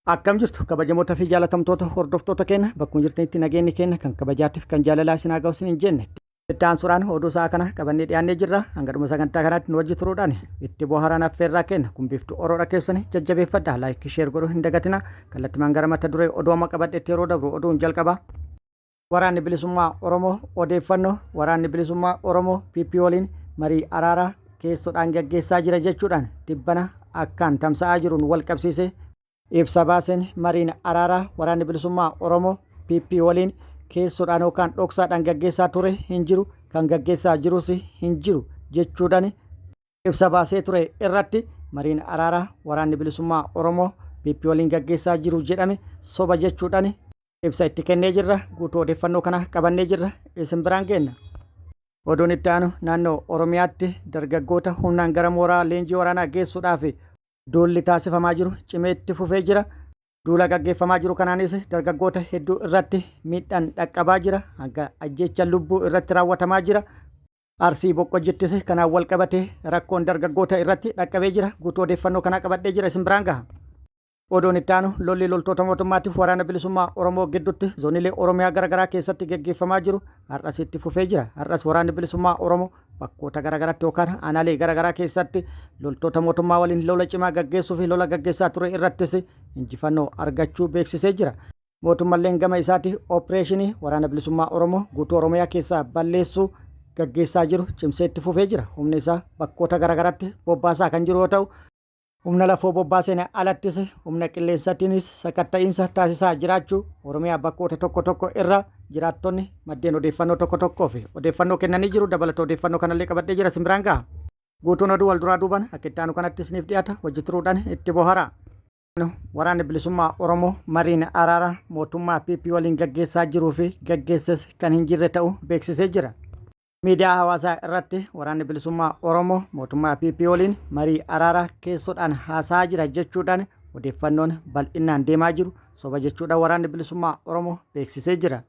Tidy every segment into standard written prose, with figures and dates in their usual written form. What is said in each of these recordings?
Akkam jirtu kabajamoota fi jaalatamtoota hordoftoota keenya bakkuma jirtanitti nageenyi keenya kan kabajaatiif kan jaalalaa isin haa ga'u isiniin jenne. Itti aansuudhaan oduu sa'a kana qabannee dhiyaannee jirra. Hanga dhuma sagantaa kanaatti nu wajji turuudhaan itti bohaaraan affeerraa keenya kun biiftuu oroodha keessanii jajjabeeffadha. Laayikii sheer godhuu hin dagatina. Kallattimaan gara mata duree oduu amma qabadhetti yeroo dabru oduun jalqaba. Waraanni Bilisummaa Oromoo odeeffannoo Waraanni Bilisummaa Oromoo PP waliin marii araaraa keessodhaan gaggeessaa jira jechuudhaan tibbana akkaan tamsa'aa jiruun wal qabsiisee ibsa baaseen mariin araaraa Waraanni Bilisummaa Oromoo PP waliin keessodhaan yookaan dhoksaadhaan gaggeessaa ture hin jiru, kan gaggeessaa jirus hin jiru jechuudhaan ibsa baasee ture irratti mariin araaraa Waraanni Bilisummaa Oromoo PP waliin gaggeessaa jiru jedhame soba jechuudhaan ibsa itti kennee jirra. Guutuu odeeffannoo kana qabannee jirra. Isin biraan geenna. Oduun itti aanu naannoo Oromiyaatti dargaggoota humnaan gara mooraa leenjii waraanaa geessuudhaaf duulli taasifamaa jiru cimee itti fufee jira. Duula gaggeeffamaa jiru kanaanis dargaggoota hedduu irratti miidhaan dhaqqabaa jira. Hanga ajjeechaan lubbuu irratti raawwatamaa jira. Arsii Boqqojjittis kanaan wal qabatee rakkoon dargaggoota irratti dhaqqabee jira. Guutuu odeeffannoo kanaa qabadhee jira isin biraan gaha. Oduun itti aanu lolli loltoota mootummaatiif waraana bilisummaa Oromoo gidduutti zoonilee Oromiyaa garaagaraa keessatti geggeeffamaa jiru har'as itti fufee jira. Har'as waraanni bilisummaa Oromoo bakkoota garaagaraatti yookaan aanaalee garaagaraa keessatti loltoota mootummaa waliin lola cimaa gaggeessuu fi lola gaggeessaa ture irrattis injifannoo argachuu beeksisee jira. Mootummalleen gama isaati opereeshinii waraana bilisummaa Oromoo guutuu Oromiyaa keessaa balleessuu gaggeessaa jiru cimsee itti fufee jira. Humni isaa bakkoota garaagaraatti bobbaasaa kan jiru yoo ta'u, Humna lafoo bobbaaseen alattis humna qilleensatiinis sakatta'iinsa taasisaa jiraachuu Oromiyaa bakkoota tokko tokko irraa jiraattonni maddeen odeeffannoo tokko tokkoof odeeffannoo kennanii jiru. Dabalata odeeffannoo kanallee qabadhee jira isin biraan gaha. Guutuun oduu wal duraa duubaan akka itti aanu kanatti isiniif dhiyaata hojii turuudhaan itti boharaa. Waraanni Bilisummaa Oromoo mariin araara mootummaa PP waliin gaggeessaa jiruu fi gaggeesses kan hin jirre ta'uu beeksisee jira. Miidiyaa hawaasaa irratti Waraanni Bilisummaa Oromoo mootummaa PP waliin marii araaraa keessoodhaan haasa'aa jira jechuudhaan odeeffannoon bal'innaan deemaa jiru soba jechuudhaan Waraanni Bilisummaa Oromoo beeksisee jira.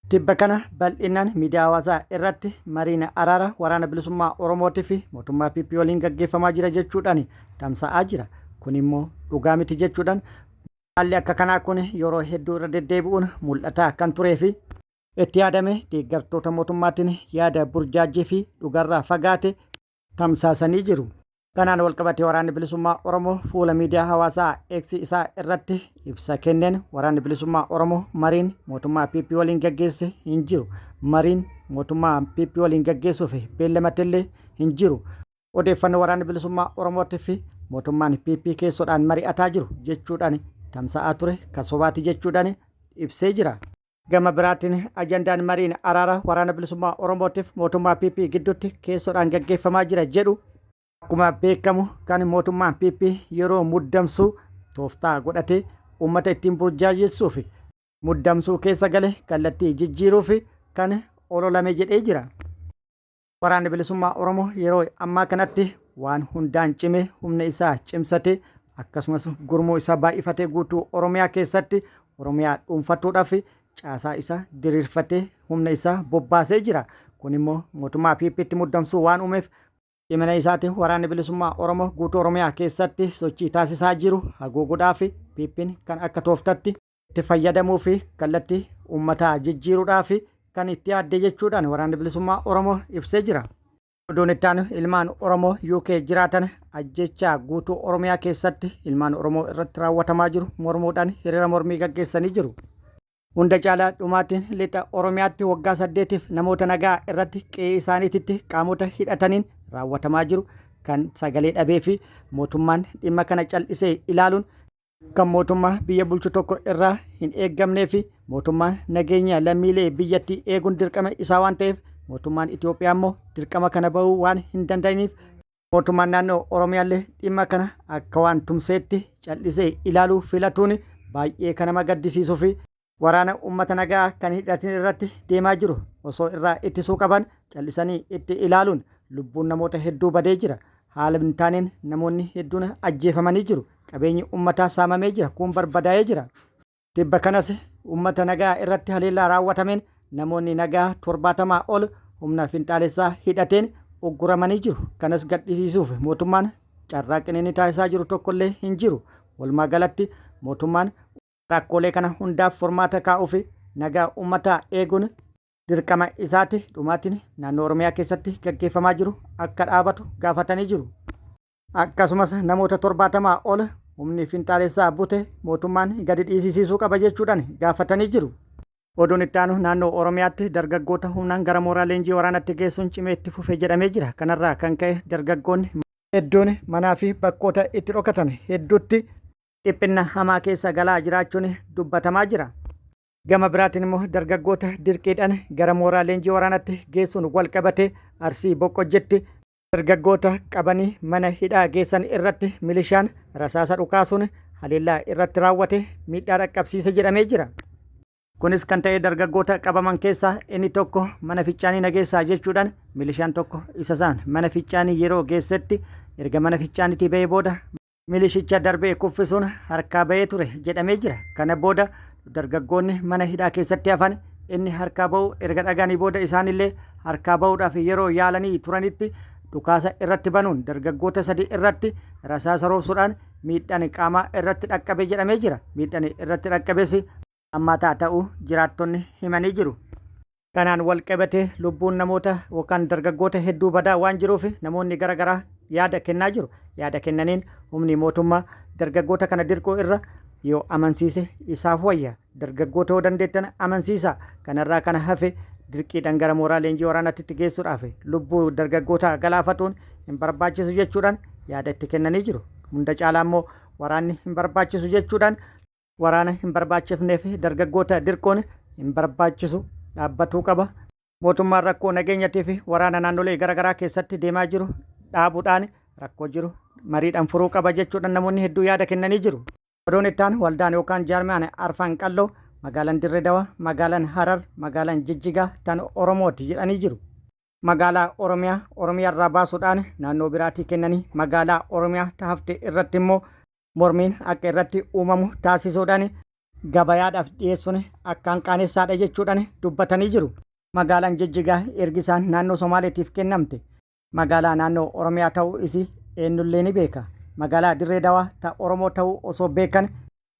Tibba kana bal'innaan miidiyaa hawaasaa irratti mariin araara Waraana Bilisummaa Oromootii fi mootummaa PP waliin gaggeeffamaa jira jechuudhaan tamsa'aa jira. Kun immoo dhugaa miti jechuudhaan haalli akka kanaa kun yeroo hedduu irra deddeebi'uun mul'ataa kan turee fi Itti yaadame deeggartoota mootummaatiin yaada burjaajjii fi dhugarraa fagaate tamsaasanii jiru. Kanaan walqabatee Waraanni Bilisummaa Oromoo fuula miidiyaa hawaasaa X isaa irratti ibsa kenneen Waraanni Bilisummaa Oromoo mariin mootummaa PP waliin gaggeesse hin jiru. Mariin mootummaa PP waliin gaggeessuuf beellamatellee hin jiru. Odeeffannoo Waraanni Bilisummaa Oromootii fi mootummaan PP keessoodhaan mari'ataa jiru jechuudhaan tamsa'aa ture kan sobaati jechuudhaan ibsee jira. Gama biraatiin ajandaan mariin araara Waraana Bilisummaa Oromootiif mootummaa PP gidduutti keessoodhaan gaggeeffamaa jira jedhu akkuma beekamu kan mootummaan PP yeroo muddamsuu tooftaa godhatee uummata ittiin burjaajessuu fi muddamsuu keessa gale kallattii jijjiiruuf kan ololame jedhee jira. Waraanni Bilisummaa Oromoo yeroo ammaa kanatti waan hundaan cimee humna isaa cimsatee akkasumas gurmuu isaa baay'ifatee guutuu Oromiyaa keessatti Oromiyaa dhuunfatuudhaaf caasaa isaa diriirfatee humna isaa bobbaasee jira. Kun immoo mootummaa PPtti muddamsuu waan uumeef cimina isaatiin Waraanni Bilisummaa Oromoo guutuu Oromiyaa keessatti sochii taasisaa jiru haguuguudhaaf PPn kan akka tooftatti itti fayyadamuu fi kallattii uummataa jijjiiruudhaaf kan itti yaadde jechuudhaan Waraanni Bilisummaa Oromoo ibsee jira. Oduun itti aanu ilmaan Oromoo UK jiraatan ajjeechaa guutuu Oromiyaa keessatti ilmaan Oromoo irratti raawwatamaa jiru mormuudhaan hiriira mormii gaggeessanii jiru. Hunda caalaa dhumaatiin lixa Oromiyaatti waggaa saddeetiif namoota nagaa irratti qe'ee isaaniititti qaamota hidhataniin raawwatamaa jiru kan sagalee dhabee fi mootummaan dhimma kana cal'isee ilaaluun kan mootummaa biyya bulchu tokko irraa hin eeggamnee fi mootummaan nageenya lammiilee biyyattii eeguun dirqama isaa waan ta'eef mootummaan Itoophiyaa immoo dirqama kana bahuu waan hin danda'iniif mootummaan naannoo Oromiyaallee dhimma kana akka waan tumseetti cal'isee ilaaluu filatuun baay'ee kan nama gaddisiisuu fi Waraana ummata nagaa kan hin hidhatin irratti deemaa jiru osoo irraa ittisuu qaban callisanii itti ilaaluun lubbuun namoota hedduu badee jira. Haala hin taaneen namoonni hedduun ajjeefamanii jiru. Qabeenyi ummataa saamamee jira, kuun barbadaa'ee jira. Tibba kanas ummata nagaa irratti haleellaa raawwatameen namoonni nagaa 70 ol humna finxaalessaa hidhateen ugguramanii jiru. Kanas gadhisiisuuf mootummaan carraaqqiin inni taasisaa jiru tokkollee hin jiru. Walumaa galatti mootummaan rakkoolee kana hundaaf furmaata kaa'uu fi nagaa uummataa eeguun dirqama isaati. Dhumaatiin naannoo Oromiyaa keessatti gaggeeffamaa jiru akka dhaabatu gaafatanii jiru. Akkasumas namoota 70 ol humni finxaalessaa bute mootummaan gadi dhiisisiisuu qaba jechuudhaan gaafatanii jiru. Oduun itti aanu naannoo Oromiyaatti dargaggoota humnaan gara mooraa leenjii waraanatti geessuun cimee itti fufe jedhamee jira. Kanarraa kan ka'e dargaggoonni hedduun manaa fi bakkoota itti dhokatan hedduutti dhiphinna hamaa keessa galaa jiraachuun dubbatamaa jira. Gama biraatiin immoo dargaggoota dirqiidhaan gara mooraa leenjii waraanatti geessuun wal qabatee Arsii Boqqojjitti dargaggoota qabanii mana hidhaa geessan irratti milishaan rasaasa dhukaasuun haleellaa irratti raawwate miidhaa dhaqqabsiise jedhamee jira. Kunis kan ta'e dargaggoota qabaman keessaa inni tokko mana ficcaanii na geessaa jechuudhaan milishaan tokko isa isaan mana ficcaanii yeroo geessetti erga mana ficcaaniitii ba'ee booda milishicha darbee kuffisuun harkaa ba'ee ture jedhamee jira. Kana booda dargaggoonni mana hidhaa keessatti hafan inni harkaa ba'uu erga dhaga'anii booda isaanillee harkaa ba'uudhaaf yeroo yaalanii turanitti dhukaasa irratti banuun dargaggoota sadi irratti rasaasa roobsuudhaan miidhaan qaamaa irratti dhaqqabe jedhamee jira. Miidhaan irratti dhaqqabes hammaataa ta'uu jiraattonni himanii jiru. Kanaan wal qabatee lubbuun namoota yookaan dargaggoota hedduu badaa waan jiruuf namoonni gara garaa yaada kennaa jiru. Yaada kennaniin humni mootummaa dargaggoota kana dirquu irra yoo amansiise isaaf wayya. Dargaggoota yoo dandeettan amansiisaa. Kanarraa kana hafe dirqiidhaan gara mooraa leenjii waraanaatti geessuudhaaf lubbuu dargaggootaa galaafatuun hin barbaachisu jechuudhaan yaada itti kennanii jiru. Hunda caalaa immoo waraanni hin barbaachisu jechuudhaan waraana hin barbaachifneef dargaggoota dirquun hin barbaachisu dhaabbatuu qaba. Mootummaan rakkoo nageenyatii fi waraana naannolee garaagaraa keessatti deemaa jiru dhaabuudhaan rakkoo jiru mariidhaan furuu qaba jechuudhaan namoonni hedduu yaada kennanii jiru. Oduun itti aanu waldaan yookaan jaarmiyaan Arfan Qalloo magaalaan Dirree Dawaa, magaalaan Harar, magaalaan Jijjigaa tan Oromooti jedhanii jiru. Magaalaa Oromiyaa Oromiyaa irraa baasuudhaan naannoo biraatii kennanii magaalaa Oromiyaa hafte irratti immoo mormiin akka irratti uumamu taasisuudhaan gabayaadhaaf dhiyeessuun akkaan qaanessaadha jechuudhaan dubbatanii jiru. Magaalaan Jijjigaa ergi isaan naannoo Somaaleetiif kennamte magaalaa naannoo Oromiyaa ta'uu isii eenyullee ni beeka. Magaalaa Dirree Dawaa ta Oromoo ta'uu osoo beekan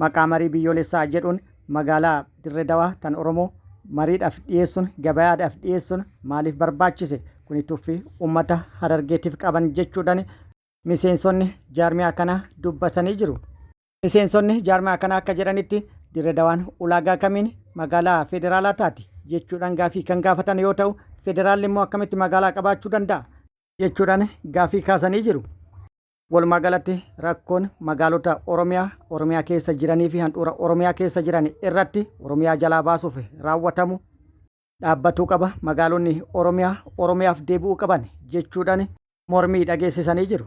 maqaa marii biyyoolessaa jedhuun magaalaa Dirree Dawaa tan Oromoo mariidhaaf dhiyeessuun gabayaadhaaf dhiyeessuun maaliif barbaachise? Kuni tuffii uummata Harargeetiif qaban jechuudhaan miseensonni jaarmiyaa kanaa dubbatanii jiru. Miseensonni jaarmiyaa kanaa akka jedhanitti Dirree Dawaan ulaagaa kamiin magaalaa federaalaa taati jechuudhaan gaafii kan gaafatan yoo ta'u, federaalli immoo akkamitti magaalaa qabaachuu danda'a jechuudhaan gaafii kaasanii jiru. Walumaa galatti rakkoon magaalota Oromiyaa Oromiyaa keessa jiranii fi handhuura Oromiyaa keessa jiran irratti Oromiyaa jalaa baasuuf raawwatamu dhaabbatuu qaba. Magaalonni Oromiyaa Oromiyaaf deebi'uu qaban jechuudhaan mormii dhageessisanii jiru.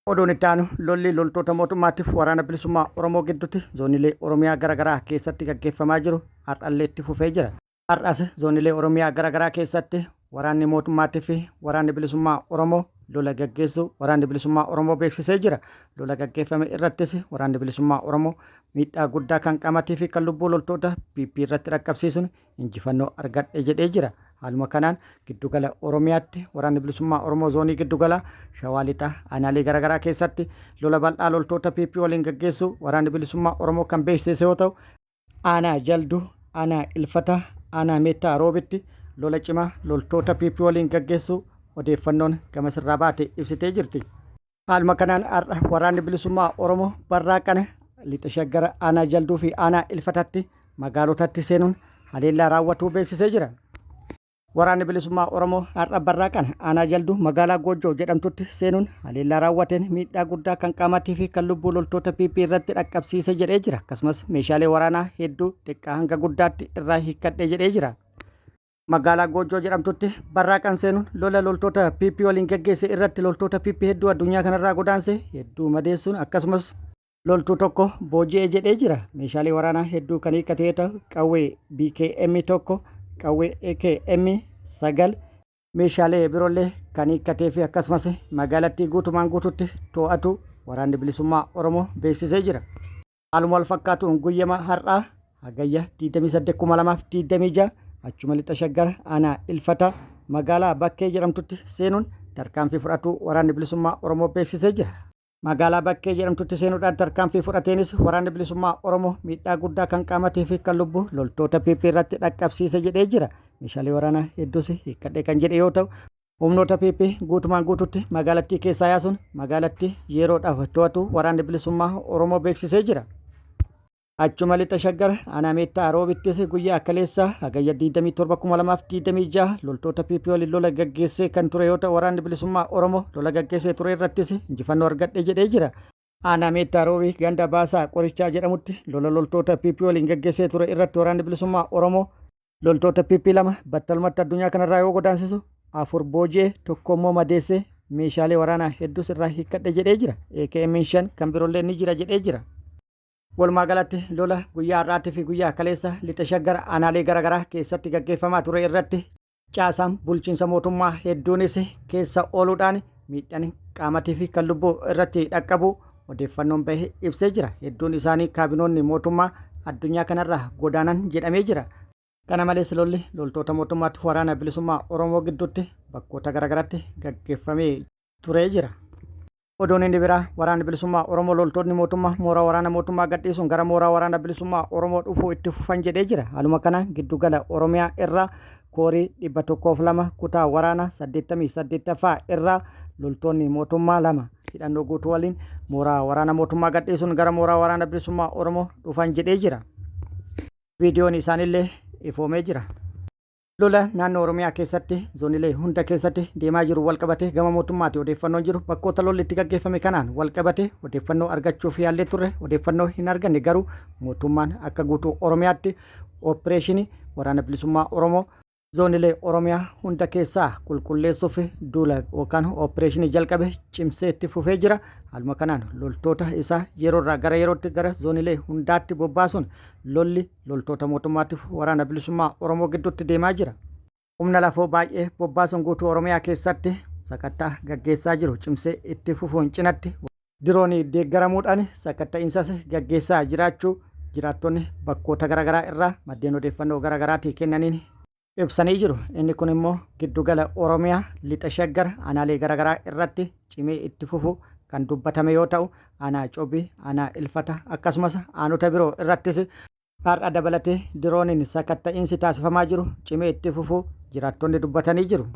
Oduun itti aanu lolli loltoota mootummaatiif waraana bilisummaa Oromoo gidduutti zoonilee Oromiyaa garaagaraa keessatti gaggeeffamaa jiru har'allee itti fufee jira. Har'as zoonilee Oromiyaa garaagaraa keessatti waraanni mootummaatii fi waraanni bilisummaa Oromoo lola gaggeessuu waraanni bilisummaa Oromoo beeksisee jira. Lola gaggeeffame irrattis waraanni bilisummaa Oromoo miidhaa guddaa kan qaamatii fi kan lubbuu loltoota PP irratti dhaqqabsiisuun injifannoo argadhe jedhee jira. Haaluma kanaan giddugala Oromiyaatti waraanni bilisummaa Oromoo zoonii giddugala Shawaa Lixaa aanaalee garaagaraa keessatti lola bal'aa loltoota PP waliin gaggeessuu waraanni bilisummaa Oromoo kan beeksise yoo ta'u, aanaa Jalduu, aanaa Ilfataa, aanaa Meettaa Roobitti lola cimaa loltoota PP waliin gaggeessuu odeeffannoon gamasirraa baate ibsitee jirti. Haaluma kanaan har'a waraanni bilisummaa Oromoo barraaqana lixa shaggara aanaa Jalduu fi aanaa Ilfatatti magaalotatti seenuun haleellaa raawwatuu beeksisee jira. Waraanni bilisummaa Oromoo har'a barraaqana aanaa Jalduu magaalaa Goojjoo jedhamtutti seenuun haleellaa raawwateen miidhaa guddaa kan qaamaatii fi kan lubbuu loltoota PP irratti dhaqqabsiise jedhee jira. Akkasumas meeshaalee waraanaa hedduu xiqqaa hanga guddaatti irraa hiikkadhe jedhee jira. Magaalaa Goojjoo jedhamtutti barraaqan seenuun lola loltoota PP waliin gaggeesse irratti loltoota PP hedduu addunyaa kanarraa godaanse hedduu madeessuun akkasumas loltuu tokko booji'ee jedhee jira. Meeshaalee waraanaa hedduu kan hiikkate yoo ta'u qawwee BKM tokko, qawwee AKM 9, meeshaalee biroollee kan hiikkatee fi akkasumas magaalattii guutumaan guututti to'atu waraanni bilisummaa Oromoo beeksisee jira. Haaluma wal fakkaatuun guyyama har'aa Hagayya 28,2026 achuma lixa shaggar aanaa Ilfata magaalaa Bakkee jedhamtutti seenuun tarkaanfii fudhatuu waraanni bilisummaa Oromoo beeksisee jira. Magaalaa Bakkee jedhamtutti seenuudhaan tarkaanfii fudhateenis waraanni bilisummaa Oromoo miidhaa guddaa kan qaamatee fi kan lubbuu loltoota PP irratti dhaqqabsiise jedhee jira. Meeshaalee waraanaa hedduus hiikkadhe kan jedhe yoo ta'u, humnoota PP guutumaan guututti magaalattii keessaa yaasuun magaalattii yeroodhaaf to'atu waraanni bilisummaa Oromoo beeksisee jira. Achuma Lixa Shaggar aanaa Meettaa Roobittis guyyaa kaleessaa Hagayya 27,2026 loltoota PP waliin lola gaggeessee kan ture yoo ta'u waraanni bilisummaa Oromoo lola gaggeessee ture irrattis injifannoo argadhe jedhee jira. Aanaa Meettaa Roobii ganda Baasaa Qorichaa jedhamutti lola loltoota PP waliin gaggeessee ture irratti waraanni bilisummaa Oromoo loltoota PP 2 battalumatti addunyaa kanarraa yoo godaansisu 4 booji'e tokko immoo madeessee meeshaalee waraanaa hedduus irraa hiikkadhe jedhee jira. AKM 5 kan biroollee ni jira jedhee jira. Walumaa galatti lola guyyaa har'aatii fi guyyaa kaleessa lixa Shaggar aanaalee garaagaraa keessatti gaggeeffamaa ture irratti caasaan bulchiinsa mootummaa hedduunis keessa ooluudhaan miidhaan qaamatii fi kan lubbuu irratti dhaqqabu odeeffannoon bahe ibsee jira. Hedduun isaanii kaabinoonni mootummaa addunyaa kanarraa godaanan jedhamee jira. Kana malees lolli loltoota mootummaatti waraana bilisummaa Oromoo gidduutti bakkoota garaagaraatti gaggeeffamee turee jira. Oduun inni biraa Waraanni Bilisummaa Oromoo loltoonni mootummaa mooraa waraana mootummaa gadhiisuun gara mooraa waraana bilisummaa Oromoo dhufuu itti fufan jedhee jira. Haaluma kanaan giddu gala Oromiyaa irraa koorii 102 kutaa waraana 88ffaa irraa loltoonni mootummaa lama hidhannoo guutuu waliin mooraa waraana mootummaa gadhiisuun gara mooraa waraana bilisummaa Oromoo dhufan jedhee jira. Viidiyoon isaanillee ifoomee jira. Lola naannoo Oromiyaa keessatti zoonilee hunda keessatti deemaa jiru walqabatee gama mootummaati odeeffannoon jiru bakkoota lolli itti gaggeeffame kanaan walqabatee odeeffannoo argachuuf yaallee turre odeeffannoo hin arganne garuu mootummaan akka guutuu Oromiyaatti ooppireeshinii waraana bilisummaa Oromoo zoonilee Oromiyaa hunda keessaa qulqulleessuuf duula yookaan ooppireeshinii jalqabe cimsee itti fufee jira. Haaluma kanaan loltoota isaa yeroorraa gara yerootti gara zoonilee hundaatti bobbaasuun lolli loltoota mootummaatiif waraana bilisummaa Oromoo gidduutti deemaa jira. Humna lafoo baay'ee bobbaasuun guutuu Oromiyaa keessatti sakatta'a gaggeessaa jiru cimsee itti fufuun cinatti diroonii deeggaramuudhaan sakatta'iinsas gaggeessaa jiraachuu jiraattonni bakkoota garaagaraa irraa maddeen odeeffannoo garaagaraatii kennaniin ibsanii jiru. Inni kun immoo giddugala Oromiyaa lixa Shaggar aanaalee garaagaraa irratti cimee itti fufuu kan dubbatame yoo ta'u, aanaa Cobii, aanaa Ilfata akkasumas aanota biroo irrattis har'a dabalatee dirooniin sakatta'iinsi taasifamaa jiru cimee itti fufuu jiraattonni dubbatanii jiru.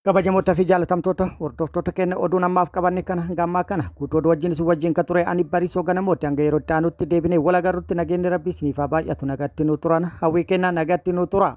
Kabajamoota fi jaalatamtoota hordoftoota keenya oduun ammaaf qabanne kana hanga ammaa kana guutuu oduu wajjin isin wajjin kan ture ani Bariisoo Ganamooti hanga yeroo itti aanutti deebinee wal agarrutti nageenyi rabbii isiniif haa baay'atu nagatti nu turan hawwii keenya nagatti nu tura.